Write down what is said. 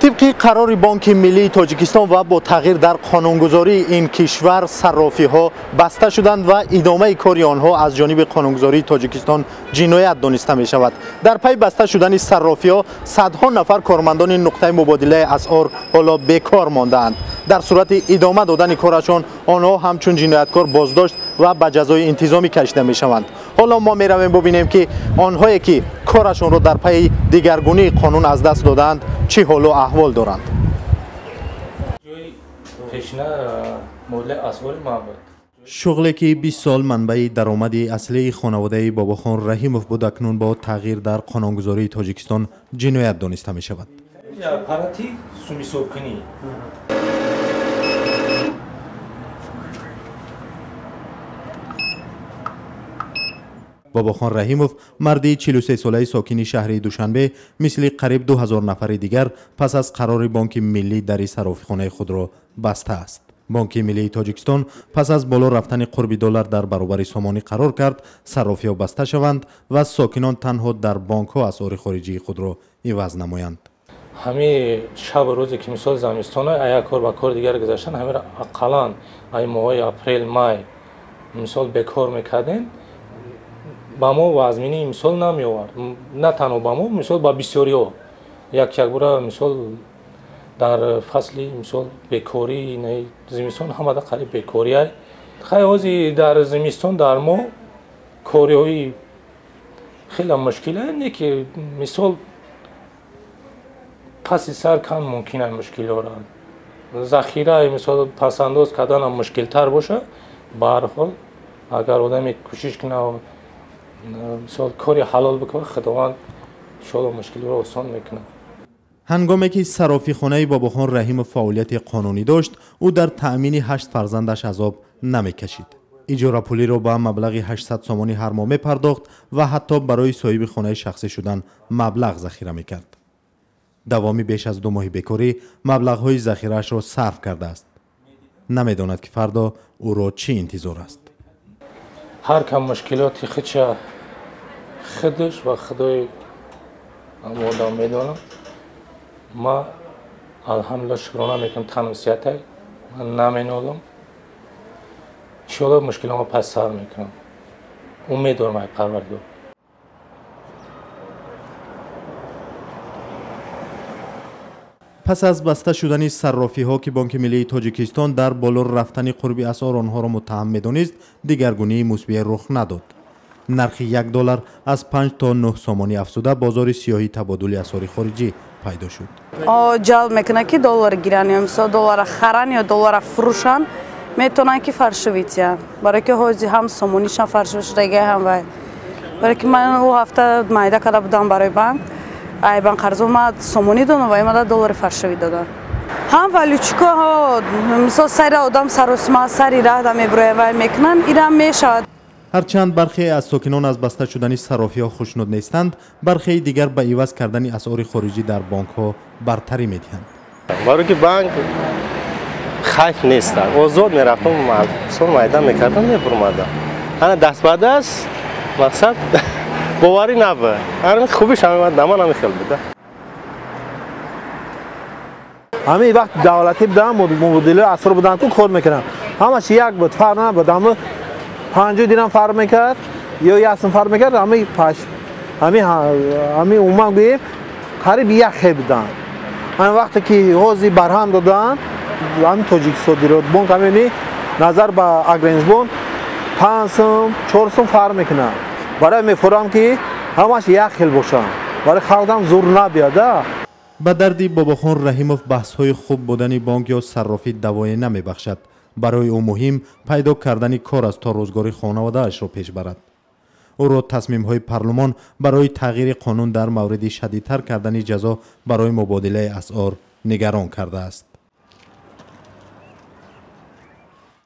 Тибқи қарори Бонки Миллии Тоҷикистон ва бо тағйир дар қонунгузории ин кишвар саррофиҳо баста шуданд ва идомаи кори онҳо аз ҷониби қонунгузории Тоҷикистон ҷиноят дониста мешавад. Дар пай баста шудани саррофиҳо садҳо нафар кормандони нуқтаи мубодилаи асъор ҳоло бекор мондаанд. Дар сурати идома додани корашон онҳо ҳамчун ҷинояткор боздошт ва ба ҷазои интизомӣ кашида мешаванд. Ҳоло мо меравем бубинем, ки онҳое ки корашонро дар пайи дигаргунии қонун аз даст додаанд чӣ ҳолу аҳвол доранд. Шуғле ки 20 сол манбаи даромади аслии хонаводаи Бобохон Раҳимов буд, акнун бо тағйир дар қонунгузории Тоҷикистон ҷиноят дониста мешавад. Бобохон Раҳимов, марди 43-солаи сокини шаҳри Душанбе, мисли қариб 2000 нафари дигар пас аз қарори Бонки Миллӣ дари саррофихонаи худро бастааст. Бонки Миллии Тоҷикистон пас аз боло рафтани қурби доллар дар баробари сомонӣ қарор кард саррофиҳо баста шаванд ва сокинон танҳо дар бонкҳо асъори хориҷии худро иваз намоянд. Ҳамин шабу рӯзе ки мисол замистона як кор ба кори дигар гузаштан, ҳаминро ақаллан ай моҳҳои апрел май мисол бекор мекардем, ба мо вазминии мисол намеовард. На танҳо ба мо, мисол ба бисёриҳо. Як якбора мисол дар фасли мисол бекорӣ, зимистон ҳамада қариб бекориай. Хай ҳози дар зимистон дар мо кориҳои хеле мушкилае, не ки мисол паси сар кам мумкин ай мушкилҳоро. Захираи мисол пасандоз карданам мушкилтар боша, ба ҳар ҳол агар одаме кӯшиш кунад мисол кори ҳалол бикунад, Худованд иншоалло мушкилиро осон мекунад. Ҳангоме ки саррофихонаи Бобохон Раҳимов фаъолияти қонунӣ дошт, ӯ дар таъмини 8 фарзандаш азоб намекашид. Иҷорапулиро ба маблағи 800 сомонӣ ҳар моҳ мепардохт ва ҳатто барои соҳиби хонаи шахсӣ шудан маблағ захира мекард. Давоми беш аз 2 моҳи бекорӣ маблағҳои захираашро сарф кардааст. Намедонад, ки фардо ӯро чӣ интизор аст. Ҳар кам мушкилоти худша худаш ва худои одам медонам. Ма алҳамдулилла шукрона мекунам, танам сиҳатай, ман наменолам. Иншоалло мушкилома пас сар мекунам. Умед дорам ай Парвардигор. Пас аз баста шудани саррофиҳо, ки Бонки Миллии Тоҷикистон дар боло рафтани қурби асъор онҳоро муттаҳам медонист, дигаргунии мусбие рух надод. Нархи 1 доллар аз 5 то 9 сомонӣ афзуда, бозори сиёҳи табодули асъори хориҷӣ пайдо шуд. Ҷалб мекунад, ки доллар гиранд, ё мисол доллара харанд ё доллара фурӯшанд, метавонанд ки фаршивӣ тиҳанд. Барои ки ҳозир ҳам сомонишам фаршивӣ шудага, ҳам вай. Барои ки ман ӯ ҳафта майда карда будам барои банк, ай банк қарзо ма сомонӣ додам ва имада доллари фаршивӣ додам. Ҳам валютчико, мисол сари одам саросима сари раҳда мебироянд вай мекунанд, инам мешавад. Ҳарчанд бархе аз сокинон аз баста шудани саррофиҳо хушнуд нестанд, бархеи дигар ба иваз кардани асъори хориҷӣ дар бонкҳо бартарӣ медиҳанд. Барои ки банк хайф нест, озод мерафтам, сол майдан мекардам, мебурмадам. Ана даст ба даст мақсад боварӣ набуд. Ҳамин хубиш ҳамин даман ҳамин хел буда. Ҳамин вақт давлатӣ будам, мубодилаи асъор буданд, ку кор мекардам. Ҳамаш як буд, фарқ набуд. Ҳама 50 дирам фарқ мекард ё 1 сум фарқ мекард, ҳамин паш ҳамин умуман гӯем қариб як хел буданд. Ҳамин вақте ки ҳозир барҳам доданд, ҳамин Тоҷикистон бонк ҳамин назар ба Агринсбонк 5 сум, 4 сум фарқ мекунад. Барои мефурам ки ҳамаш як хел бошанд, барои халқам зур набиёд. Ба дарди Бобохон Раҳимов баҳсҳои хуб будани бонк ё саррофӣ давое намебахшад. Барои ӯ муҳим пайдо кардани кор аст, то рӯзгори хонаводаашро пеш барад. Ӯро тасмимҳои парлумон барои тағйири қонун дар мавриди шадидтар кардани ҷазо барои мубодилаи асъор нигарон кардааст.